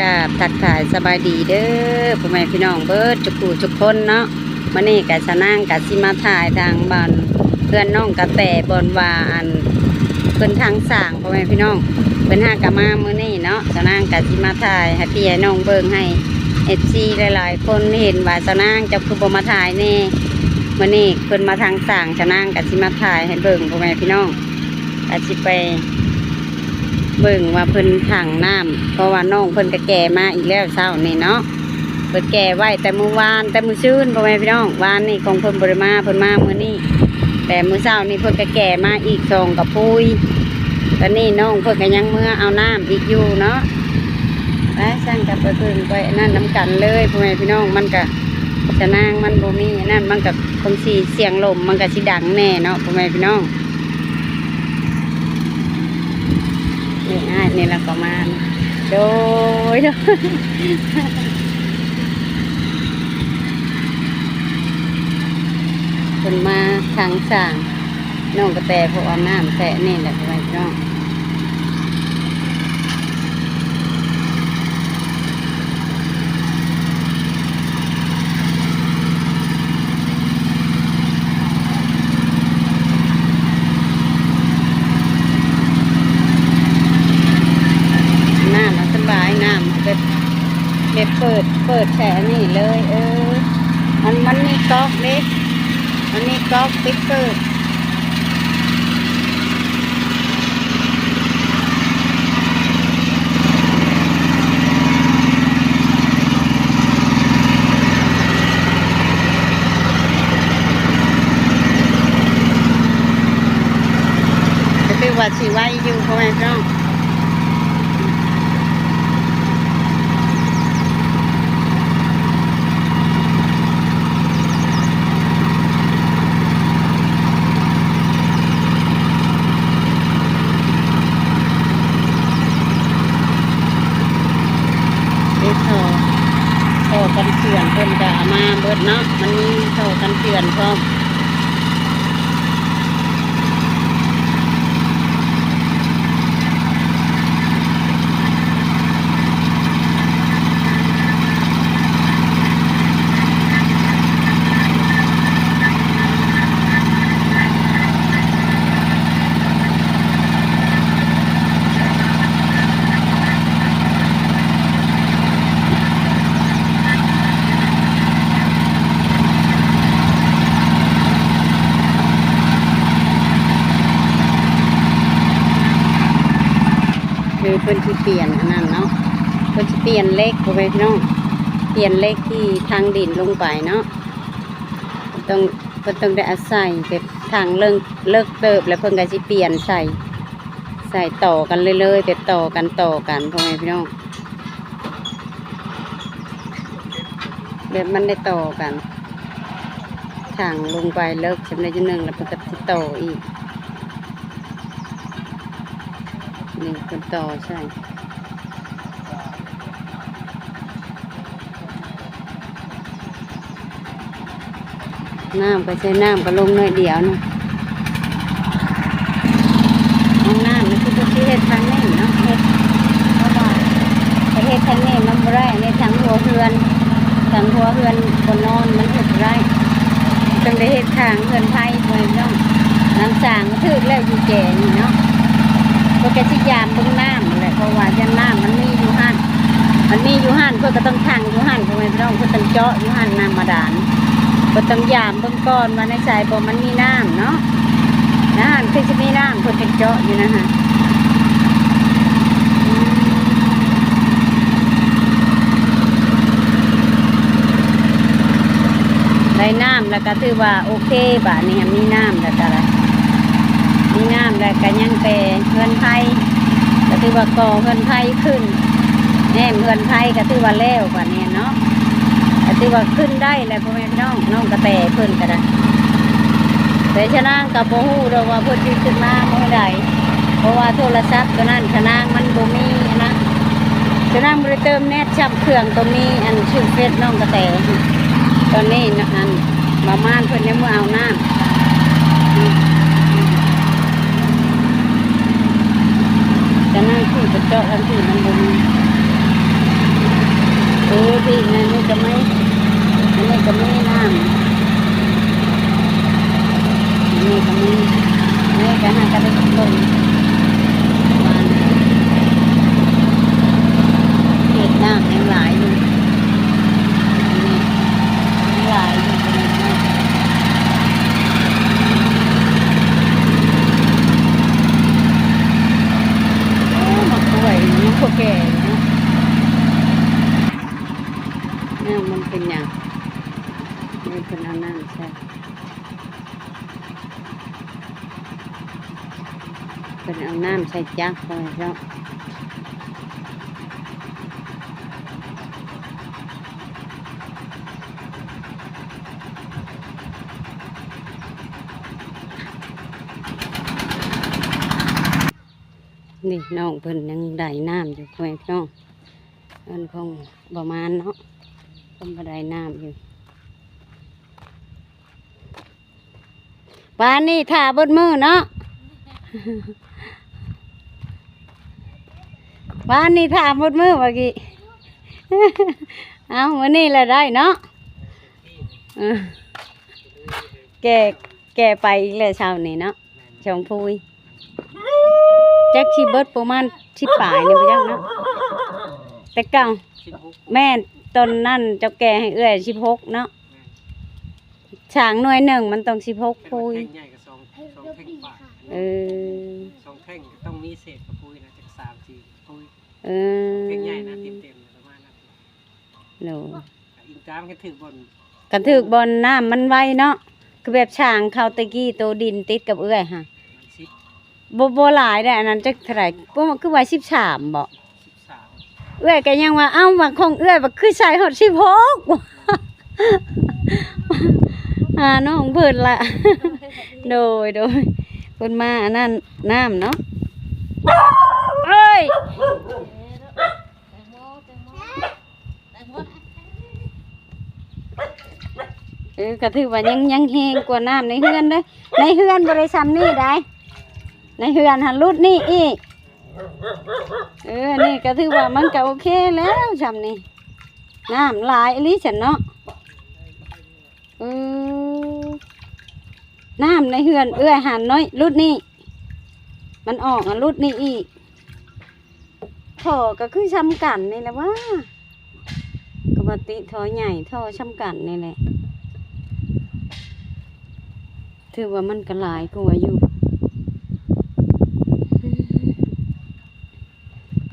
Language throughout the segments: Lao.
ກາບທັກທາຍສະບາຍດີເດີ ພໍ່ແມ່ພີ່ນ້ອງເບິດທຸກຜູ້ທຸກຄົນເນາະ. ມື້ນີ້ກະສານາງກະຊິມາຖ່າຍທາງບ້ານເຮືອນນ້ອງກະແຕ ບ່ອນວ່າອັນເພິ່ນທັງສ້າງ ພໍ່ແມ່ພີ່ນ້ອງ. ເພິ່ນຫາກະມາມື້ນີ້ເນາະ ສານາງກະຊິມາຖ່າຍໃຫ້ພີ່ໃຫ້ນ້ອງເບິ່ງ ໃຫ້ເອັຟຊີຫຼາຍໆຄົນເຫັນວ່າ ສານາງເຈົ້າຄືບໍ່ມາຖ່າຍແດ່. ມື້ນີ້ເພິ່ນມາທັງສ້າງ ສານາງກະຊິມາຖ່າຍໃຫ້ເບິ່ງ ພໍ່ແມ່ພີ່ນ້ອງ. ກະຊິໄປເບິ່ງວ່າເພິ່ນຖັງນ້ຳ ເພາະວ່ານ້ອງເພິ່ນກະແກ່ມາອີກແລ້ວເຊົ້ານີ້ເນາະ. ເພິ່ນແກ່ໄວ້ແຕ່ມື້ວານ ແຕ່ມື້ຊືນ ພໍ່ແມ່ພີ່ນ້ອງ. ວານນີ້ຂອງເພິ່ນບໍ່ໄດ້ມາ ເພິ່ນມາມື້ນີ້. ແຕ່ມື້ເຊົ້ານີ້ເພິ່ນກະແກ່ມາອີກສອງກະປຸຍ. ຕອນນີ້ນ້ອງເພິ່ນກະຍັງເມືອເອົານ້ຳອີກຢູ່ເນາະ. ໄປ ຊັ້ນກະໄປເບິ່ງໄປອັນນັ້ນນຳກັນເລີຍ ພໍ່ແມ່ພີ່ນ້ອງ. ມັນກະ ສານາງມັນບໍ່ມີອັນນັ້ນ ມັນກະຄົງຊິສຽງລົມ ມັນກະຊິດັງແດ່ເນາະ ພໍ່ແມ່ພີ່ນ້ອງ. ນີ້ອ້າຍນີ້ລະປະມານ ໂດຍ ໂດຍ ເພິ່ນມາທາງສ້າງນ້ອງກະແຕ ເພາະວ່ານ້ຳແຊະນີ້ແຫຼະ ພໍ່ແມ່ພີ່ນ້ອງ. ນ້ຳມັນສະບາຍ ນ້ຳແບບ ແບບເປີດ ເປີດໃສ່ອັນນີ້ເລີຍ. ເອີ ມັນ ມັນມີກອກເດ້ ມັນມີກອກປິດເປີດ. ກະຖືວ່າຊິໄວຢູ່ ພໍ່ແມ່ພີ່ນ້ອງ. ເຮັດທໍ່ ທໍ່ກັນເຄື່ອນເພິ່ນກະເອົາມາເບິດເນາະ ມັນມີທໍ່ກັນເຄື່ອນພ້ອມ. ຄືເພິ່ນຊິປ່ຽນອັນນັ້ນເນາະ ເພິ່ນຊິປ່ຽນເຫຼັກ ພໍ່ແມ່ພີ່ນ້ອງ ປ່ຽນເຫຼັກທີ່ທາງດິນລົງໄປເນາະ. ເພິ່ນຕ້ອງ ເພິ່ນຕ້ອງໄດ້ອາໄສແບບທາງເລິກ ເລິກເຕີບ ແລ້ວເພິ່ນກະຊິປ່ຽນໃສ່ ໃສ່ຕໍ່ກັນເລື້ອຍໆ ແບບຕໍ່ກັນ ຕໍ່ກັນ ພໍ່ແມ່ພີ່ນ້ອງ. ແບບມັນໄດ້ຕໍ່ກັນ ທາງລົງໄປເລິກສ່ຳໃດຈັ່ງໜຶ່ງ ແລ້ວເພິ່ນກະຊິຕໍ່ອີກ ນີ້ເພິ່ນຕໍ່ໃສ່ ນ້ຳກະໃສ່ ນ້ຳກະລົງໜ້ອຍດຽວໜຶ່ງ. ຫ້ອງນ້ຳນີ້ຄືຊິເຮັດທາງນີ້ເນາະ ເຮັດ ເພາະວ່າໄປເຮັດທາງນີ້ມັນບໍ່ໄດ້ ເຮັດທາງຫົວເຮືອນ ທາງຫົວເຮືອນບໍ່ນອນ ມັນເຮັດບໍ່ໄດ້ ຕ້ອງໄດ້ເຮັດທາງເຮືອນໄພ ພໍ່ແມ່ພີ່ນ້ອງ. ນ້ຳສ້າງຖືກແລ້ວຢູ່ແຈນີ້ເນາະ ເພິ່ນກະຊິຢາມເບິ່ງນ້ຳຫັ້ນແຫຼະ ເພາະວ່າຢ້ານນ້ຳມັນມີຢູ່ຫັ້ນ ມັນມີຢູ່ຫັ້ນ ເພິ່ນກະຕ້ອງຖັງຢູ່ຫັ້ນ ພໍ່ແມ່ພີ່ນ້ອງ ເພິ່ນຕ້ອງເຈາະຢູ່ຫັ້ນ ນ້ຳບາດານ ເພິ່ນຕ້ອງຢາມເບິ່ງກ່ອນວ່າໃນໃສບໍ່ມັນມີນ້ຳເນາະ. ໃນຫັ້ນຄືຊິມີນ້ຳ ເພິ່ນຈັ່ງເຈາະຢູ່ນະຫັ້ນ. ໄດ້ນ້ຳແລ້ວກະຖືວ່າໂອເຄ ບາດນີ້ຫັ້ນມີນ້ຳແລ້ວກະ ມີນ້ຳແລ້ວກະຍັງແຕ່ເຮືອນໄພ ກະຖືວ່າກໍ່ເຮືອນໄພຂຶ້ນ ແອ້ມເຮືອນໄພກະຖືວ່າແລ້ວບາດນີ້ເນາະ ກະຖືວ່າຂຶ້ນໄດ້ແລ້ວ ພໍ່ແມ່ພີ່ນ້ອງ. ນ້ອງກະແຕເພິ່ນກະໄດ້ ແຕ່ຊະນາງກະບໍ່ຮູ້ດອກວ່າເພິ່ນຊິຂຶ້ນມາມື້ໃດ ເພາະວ່າໂທລະສັບໂຕນັ້ນຊະນາງມັນບໍ່ມີຫັ້ນນະ ຊະນາງບໍ່ໄດ້ເຕີມແນັດຊ້ຳ ເຄື່ອງໂຕມີອັນຊື່ເຟສນ້ອງກະແຕ ຕອນນີ້ນະ ອັນປະມານເພິ່ນຍັງບໍ່ເອົານ້ຳ ຊະນາງຄືໄປເຈາະທາງທີ່ມັນບໍ່ມີ. ປີກ ອັນນີ້ກໍມີ ອັນນີ້ກໍມີນ້ຳ ອັນນີ້ກໍມີ ອັນນີ້ກໍຫາກໍໄດ້ເບິ່ງ ວ່າເຂດນ້ຳຍັງຫຼາຍຢູ່ ອັນນີ້ຍັງຫຼາຍຢູ່ ໂອ້ ໝາກກ້ວຍຍັງບໍ່ແກ່ເນາະ. ນ້ຳມັນເປັນຫຍັງ? ນີ້ເພິ່ນເອົານ້ຳໃສ່ ເພິ່ນເອົານ້ຳໃສ່ຈັກ ພໍ່ແມ່ພີ່ນ້ອງ. ນີ້ນ້ອງເພິ່ນຍັງໄດ້ນ້ຳຢູ່ ພໍ່ແມ່ພີ່ນ້ອງ. ເພິ່ນຄົງບໍ່ມານເນາະ ເພິ່ນບໍ່ໄດ້ນ້ຳຢູ່. ປານນີ້ຖ້າເບິດມື້ເນາະ ປານນີ້ຖ້າເບິດມື້ວ່າກີ້. ເອົາ ມື້ນີ້ລະໄດ້ເນາະ ເອີ ແກ່ ແກ່ໄປອີກແລ້ວເຊົ້ານີ້ເນາະ. ສອງພູຍ ຈັກຊິເບິດປະມານສິບປາຍນີ້ບໍ່ຈັກເນາະ ແຕ່ເກົ່າ ສິບຫົກ ແມ່ນ ຕອນນັ້ນເຈົ້າແກ່ໃຫ້ເອື້ອຍສິບຫົກເນາະ ແມ່ນ ຊ້າງໜ່ວຍໜຶ່ງມັນຕ້ອງສິບຫົກພູຍ ແທ່ງໃຫຍ່ກໍສອງ ສອງແທ່ງປາຍ ເອີ ສອງແທ່ງກໍຕ້ອງມີເສດກະພູຍນະ ຈັກສາມສີ່ພູຍ ເອີ ແທ່ງໃຫຍ່ນະ ເຕັມໆ ປະມານນັ້ນ ໂດຍ ອີງຕາມກັນຖືກບ່ອນ ກັນຖືກບ່ອນນ້ຳມັນໄວເນາະ ຄືແບບຊ້າງເຂົາແຕ່ກີ້ໂຕດິນຕິດກັບເອື້ອຍຫະ ປະມານສິບ ບໍ່ ບໍ່ຫຼາຍເດ້ ອັນນັ້ນຈັກເທົ່າໃດ ປະມານ ຄືວ່າສິບສາມບໍ ສິບສາມ ເອື້ອຍກໍຍັງວ່າ ເອົ້າ ວ່າຂອງເອື້ອຍວ່າຄືໃສ່ຮອດສິບຫົກ ຫານ້ອງເພິ່ນລະ ໂດຍ ໂດຍ ເພິ່ນມາອັນນັ້ນນ້ຳເນາະ ເອີຍ. ເອີ ກໍຖືວ່າຍັງ ຍັງແຮງກວ່ານ້ຳໃນເຮືອນເດ້ ໃນເຮືອນບໍ່ໄດ້ຊ່ຳນີ້ໃດ໋ ໃນເຮືອນຫັ້ນຫຼຸດນີ້ອີກ ເອີ ນີ້ກໍຖືວ່າມັນກໍໂອເຄແລ້ວຊ່ຳນີ້ ນ້ຳຫຼາຍອີ່ຫຼີຊັ້ນເນາະ. ເອີ ນ້ຳໃນເຮືອນເອື້ອຍຫັ້ນໜ້ອຍຫຼຸດນີ້ ມັນອອກຫັ້ນຫຼຸດນີ້ອີກ ທໍ່ກໍຄືຊ່ຳກັນນີ້ແຫຼະຫວາ ກໍວ່າຕິທໍ່ໃຫຍ່ທໍ່ຊ່ຳກັນນີ້ແຫຼະ ຖືວ່າມັນກໍຫຼາຍກວ່າຢູ່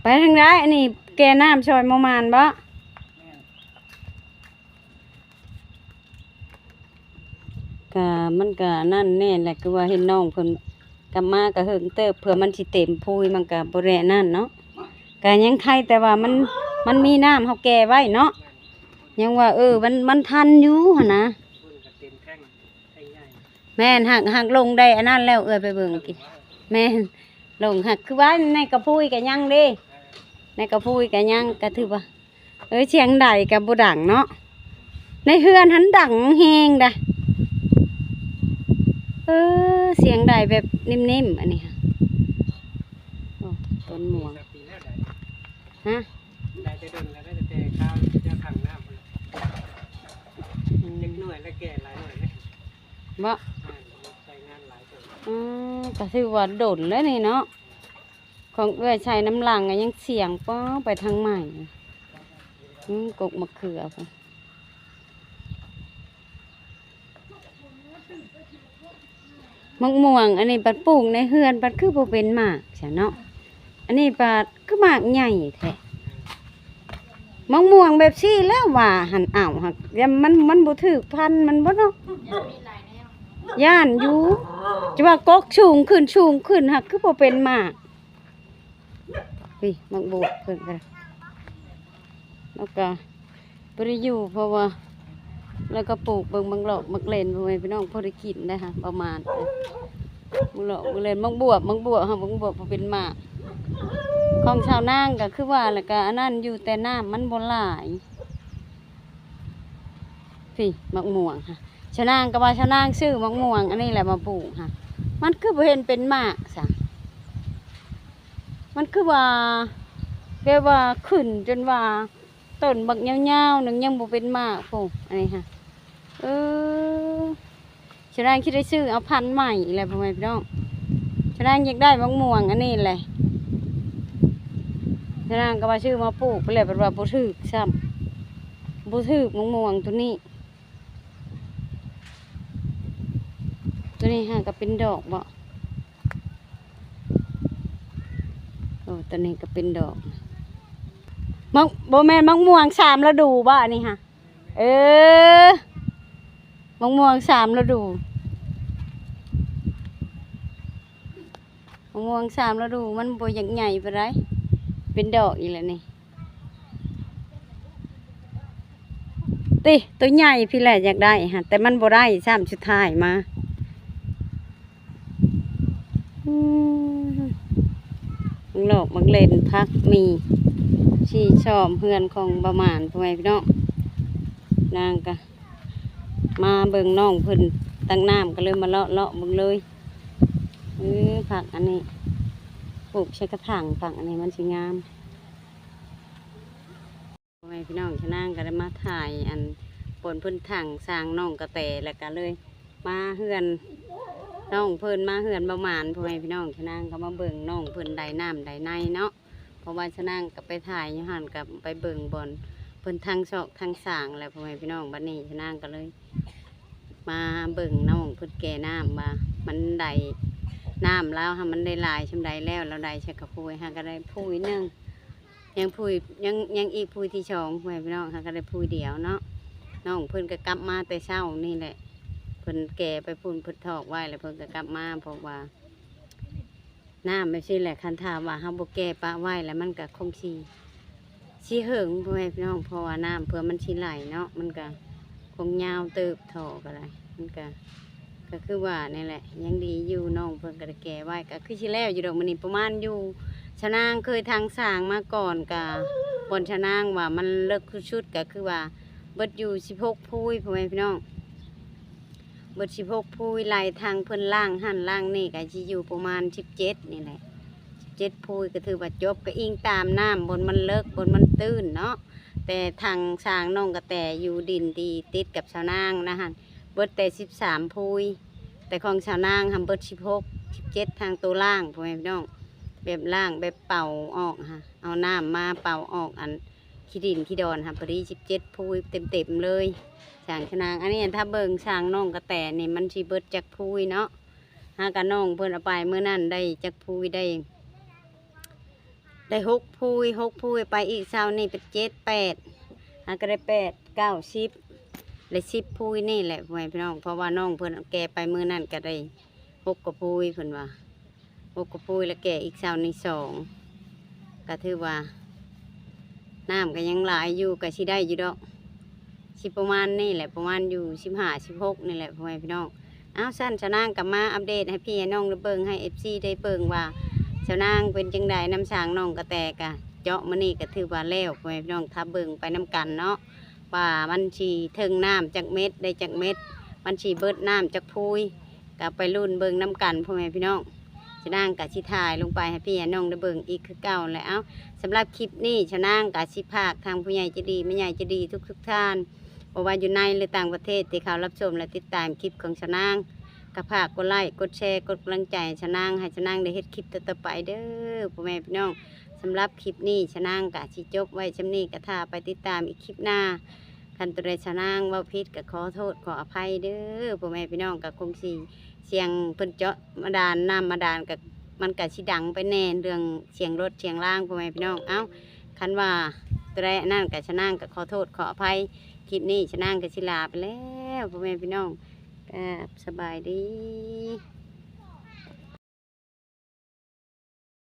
ໄປທາງໃດ ອັນນີ້ແກ່ນ້ຳຊ່ອຍບໍ່ໝານບໍ? ກະ ມັນກະນັ້ນແນ່ແຫຼະ ຄືວ່າເຫັນນ້ອງເພິ່ນກັບມາກະເຫິງເຕີບ ເພື່ອມັນຊິເຕັມພູຍ ມັນກະບໍ່ໄດ້ອັນນັ້ນເນາະ ກະຍັງໄຄແຕ່ວ່າມັນ ມັນມີນ້ຳເຮົາແກ່ໄວ້ເນາະ ຍັງວ່າ ເອີ ມັນ ມັນທັນຢູ່ຫັ້ນນະ ແມ່ນ ຫາກ ຫາກລົງໄດ້ອັນນັ້ນແລ້ວ ເອື້ອຍໄປເບິ່ງກີ້ ແມ່ນ ລົງ ຫາກຄືວ່າໃນກະພູຍກະຍັງເດ້ ໃນກະພູຍກະຍັງ ກະຖືວ່າ ເອີຍ ສຽງໃດກໍບໍ່ດັງເນາະ ໃນເຮືອນຫັ້ນດັງແຮງດະ ເອີ ສຽງໃດແບບນິ້ມໆ ອັນນີ້ ໂອ້ ຕົ້ນມ່ວງ ຮະ ໄດ້ແຕ່ດົນແລ້ວ ໄດ້ແຕ່ຄາວເຈົ້າຖັງນ້ຳພຸ້ນແຫຼະ ອືມ ຈັກໜ່ວຍແລ້ວ ແກ່ຫຼາຍໜ່ວຍແລ້ວ ເບາະ ແມ່ນ ໃຊ້ງານຫຼາຍເຕີບ ອືມ ກໍຖືວ່າດົນແລ້ວນີ້ເນາະ. ຂອງເອື້ອຍໃສ່ນຳຫຼັງກໍຍັງສຽງ ປ້ອ ໄປທາງໃໝ່ ອືມ ກົກມະເຂືອພຸ້ນ ໝາກມ່ວງ ອັນນີ້ບັດປູກໃນເຮືອນ ບັດຄືບໍ່ເປັນໝາກຊະເນາະ ອັນນີ້ບັດຄືໝາກໃຫຍ່ແທ້ ໝາກມ່ວງແບບຊີ້ແລ້ວວ່າຫັ້ນ ເອົາ ຫາກ ມັນ ມັນບໍ່ຖືກພັນມັນບໍເນາະ ຢ້ານຢູ່ ຈະວ່າກົກສູງຂຶ້ນ ສູງຂຶ້ນ ຫາກຄືບໍ່ເປັນໝາກ. ນີ້ ໝາກບວບເພິ່ນກໍ ແລ້ວກໍບໍ່ໄດ້ຢູ່ ເພາະວ່າ ແລ້ວກໍປູກເບິ່ງໝາກເລາະໝາກເລນ ພໍ່ແມ່ພີ່ນ້ອງ ພໍໄດ້ກິນໄດ້ຫະ ປະມານ ໝາກເລາະໝາກເລນ ໝາກບວບ ໝາກບວບຫາ ໝາກບວບບໍ່ເປັນໝາກ ຂອງຊາວນາງກໍຄືວ່າ ແລ້ວກໍອັນນັ້ນຢູ່ ແຕ່ນ້ຳມັນບໍ່ຫຼາຍ. ພີ້ ໝາກມ່ວງຫະ ຊາວນາງກໍວ່າຊາວນາງຊື້ໝາກມ່ວງອັນນີ້ແຫຼະມາປູກຫະ ມັນຄືບໍ່ເຫັນເປັນໝາກຊະ ມັນຄືວ່າ ແບບວ່າຂຶ້ນຈົນວ່າ ຕົ້ນບັກຍາວໆໜຶ່ງ ຍັງບໍ່ເປັນໝາກພຸ້ນ ອັນນີ້ຫະ. ເອີ ສະນາງຊິໄດ້ຊື້ເອົາພັນໃໝ່ອີກແຫຼະ ພໍ່ແມ່ພີ່ນ້ອງ. ສະນາງຢາກໄດ້ໝາກມ່ວງອັນນີ້ແຫຼະ. ສະນາງກໍວ່າຊື້ມາປູກໄປແລ້ວ ເພິ່ນວ່າບໍ່ຖືກຊ້ຳ ບໍ່ຖືກໝາກມ່ວງໂຕນີ້. ໂຕນີ້ຫາກໍເປັນດອກບໍ? ໂອ້ ໂຕນີ້ກໍເປັນດອກ. ໝາກ ບໍ່ແມ່ນໝາກມ່ວງສາມລະດູບໍອັນນີ້ຫະ? ເອີ ໝາກມ່ວງສາມລະດູ. ໝາກມ່ວງສາມລະດູມັນບໍ່ຢາກໃຫຍ່ປານໃດ. ເປັນດອກອີກແລ້ວນີ້ ຕິ ໂຕໃຫຍ່ພີ້ແຫຼະຢາກໄດ້ຫະ ແຕ່ມັນບໍ່ໄດ້ຊ້ຳ ສຸດທ້າຍມາ. ອືມ ໝາກຫຼອກໝາກເຫຼັ້ນ ຜັກໝີ່ ຊິຊອມເຮືອນຂອງບ່າວໝານ ພໍ່ແມ່ພີ່ນ້ອງ. ນາງກະມາເບິ່ງນ້ອງເພິ່ນຕັກນ້ຳ ກໍເລີຍມາເລາະໆເບິ່ງເລີຍ. ເອີ ຜັກອັນນີ້ປູກໃສ່ກະຖາງ ຜັກອັນນີ້ມັນຊິງາມ. ພໍ່ແມ່ພີ່ນ້ອງ ຊະນາງກໍໄດ້ມາຖ່າຍອັນບ່ອນເພິ່ນຖັງສ້າງນ້ອງກະແຕ ແລ້ວກໍເລີຍມາເຮືອນນ້ອງເພິ່ນ ມາເຮືອນບ່າວໝານ ພໍ່ແມ່ພີ່ນ້ອງ. ຊະນາງກໍມາເບິ່ງນ້ອງເພິ່ນໄດນ້ຳໄດໃນເນາະ ເພາະວ່າຊະນາງກໍໄປຖ່າຍຢູ່ຫັ້ນ ກໍໄປເບິ່ງບ່ອນເພິ່ນຖັງຊອກຖັງສ້າງແຫຼະ ພໍ່ແມ່ພີ່ນ້ອງ. ບັດນີ້ຊະນາງກໍເລີຍມາເບິ່ງນ້ອງເພິ່ນແກ່ນ້ຳ ວ່າມັນໄດ້ ນ້ຳລາວຫັ້ນມັນໄດ້ຫຼາຍສ່ຳໃດແລ້ວ ລາວໄດ້ຈັກກະພຸຍ ຫາກໍໄດ້ພຸຍໜຶ່ງ ຍັງພຸຍ ຍັງ ຍັງອີກພຸຍທີສອງ ພໍ່ແມ່ພີ່ນ້ອງ. ຫາກໍໄດ້ພຸຍດຽວເນາະ. ນ້ອງເພິ່ນກໍກັບມາແຕ່ເຊົ້ານີ້ແຫຼະ ເພິ່ນແກ່ໄປພຸ້ນ ເພິ່ນຖອກໄວ້ ແລ້ວເພິ່ນກໍກັບມາ ເພາະວ່າ ນ້ຳແບບຊີ້ແຫຼະ ຄັນຖ້າວ່າເຮົາບໍ່ແກ່ປະໄວ້ແລ້ວ ມັນກະຄົງຊິ ຊິເຫິງ ພໍ່ແມ່ພີ່ນ້ອງ. ເພາະວ່ານ້ຳເພື່ອມັນຊິໄຫຼເນາະ ມັນກະຄົງຍາວເຕີບ ທໍ່ກໍໄດ້ ມັນກະ ກໍຄືວ່ານີ້ແຫຼະ ຍັງດີຢູ່ນ້ອງເພິ່ນກໍໄດ້ແກ່ໄວ້ ກໍຄືຊິແລ້ວຢູ່ດອກ. ມື້ນີ້ປະມານຢູ່ ຊະນາງເຄີຍຖັງສ້າງມາກ່ອນ ກະບ່ອນຊະນາງວ່າມັນເລິກສຸດໆ ກໍຄືວ່າເບິດຢູ່ສິບຫົກພຸຍ ພໍ່ແມ່ພີ່ນ້ອງ. ເບິດສິບຫົກພຸຍ ໄລ່ທັງເພິ່ນລ້າງຫັ້ນລ້າງນີ້ ກໍຊິຢູ່ປະມານສິບເຈັດນີ້ແຫຼະ ສິບເຈັດພຸຍ ກໍຖືວ່າຈົບ. ກໍອີງຕາມນ້ຳ ບ່ອນມັນເລິກ ບ່ອນມັນຕື້ນເນາະ. ແຕ່ທາງຊ່າງນ້ອງກະແຕຢູ່ດິນທີ່ຕິດກັບຊາວນາງນະຫັ້ນ ເບິດແຕ່ສິບສາມພຸຍ ແຕ່ຂອງຊາວນາງຫັ້ນເບິດສິບຫົກ ສິບເຈັດ ທາງໂຕລ່າງ ພໍ່ແມ່ພີ່ນ້ອງ. ແບບລ້າງ ແບບເປົ່າອອກຫະ ເອົານ້ຳມາເປົ່າອອກອັນ ຂີ້ດິນຂີ້ດອນຫະ ພໍດີສິບເຈັດພຸຍເຕັມໆເລີຍ ຊ່າງຊະນາງ. ອັນນີ້ຖ້າເບິ່ງຊ່າງນ້ອງກະແຕນີ້ ມັນຊິເບິດຈັກພຸຍເນາະ. ຫາກະນ້ອງເພິ່ນເອົາໄປມື້ນັ້ນໄດ້ຈັກພຸຍ ໄດ້ ໄດ້ຫົກພຸຍ ຫົກພຸຍ ໄປອີກເຊົ້ານີ້ເປັນເຈັດ ແປດ ຫາກະໄດ້ແປດ ເກົ້າ ສິບ ໄດ້ສິບພຸຍນີ້ແຫຼະ ພໍ່ແມ່ພີ່ນ້ອງ. ເພາະວ່ານ້ອງເພິ່ນແກ່ໄປມື້ນັ້ນກະໄດ້ຫົກກວ່າພຸຍ ເພິ່ນວ່າ ຫົກກວ່າພຸຍ ແລະແກ່ອີກເຊົ້ານີ້ສອງ ກະຖືວ່ານ້ຳກະຍັງຫຼາຍຢູ່ ກະຊິໄດ້ຢູ່ດອກ ຊິປະມານນີ້ແຫຼະ ປະມານຢູ່ສິບຫ້າ ສິບຫົກນີ້ແຫຼະ ພໍ່ແມ່ພີ່ນ້ອງ. ເອົ້າ ຊັ້ນຊາວນາງກໍມາອັບເດດໃຫ້ພີ່ໃຫ້ນ້ອງໄດ້ເບິ່ງ ໃຫ້ເອັຟຊີໄດ້ເບິ່ງວ່າຊາວນາງເປັນຈັ່ງໃດນຳຊ່າງນ້ອງກະແຕ. ກະເຈາະມື້ນີ້ກະຖືວ່າແລ້ວ ພໍ່ແມ່ພີ່ນ້ອງ ຖ້າເບິ່ງໄປນຳກັນເນາະ ວ່າມັນຊິເຖິງນ້ຳຈັກເມັດ ໄດ້ຈັກເມັດ ມັນຊິເບິດນ້ຳຈັກພຸຍ ກໍໄປລຸ້ນເບິ່ງນຳກັນ ພໍ່ແມ່ພີ່ນ້ອງ. ຊາວນາງກໍຊິຖ່າຍລົງໄປໃຫ້ພີ່ໃຫ້ນ້ອງໄດ້ເບິ່ງອີກຄືເກົ່າແຫຼະ. ເອົ້າ ສຳລັບຄລິບນີ້ ຊາວນາງກໍຊິຝາກທາງຜູ້ໃຫຍ່ໃຈດີ ແມ່ໃຫຍ່ໃຈດີທຸກໆທ່ານ ບໍ່ວ່າຢູ່ໃນ ຫຼື ຕ່າງປະເທດ ທີ່ເຂົ້າຮັບຊົມ ແລະ ຕິດຕາມຄລິບຂອງຊາວນາງ ກໍຝາກກົດໄລ້ ກົດແຊ ກົດກຳລັງໃຈໃຫ້ຊາວນາງ ໃຫ້ຊາວນາງໄດ້ເຮັດຄລິບຕໍ່ໆໄປເດີ ພໍ່ແມ່ພີ່ນ້ອງ. ສຳລັບຄລິບນີ້ ຊາວນາງກໍຊິຈົບໄວ້ສ່ຳນີ້ ກໍຖ້າໄປຕິດຕາມອີກຄລິບໜ້າ. ຄັນໂຕໃດຊາວນາງເວົ້າຜິດກໍຂໍໂທດຂໍອະໄພເດີ ພໍ່ແມ່ພີ່ນ້ອງ. ກໍຄົງຊິສຽງເພິ່ນເຈາະບາດານ ນ້ຳບາດານ ກໍມັນກໍຊິດັງໄປແດ່ ເລື່ອງສຽງລົດສຽງລາງ ພໍ່ແມ່ພີ່ນ້ອງ. ເອົ້າ ຄັນວ່າໂຕໃດອັນນັ້ນກໍຊາວນາງກໍຂໍໂທດຂໍອະໄພ. ຄລິບນີ້ຊາວນາງກໍຊິລາໄປແລ້ວ ພໍ່ແມ່ພີ່ນ້ອງ. ກາບສະບາຍດີ.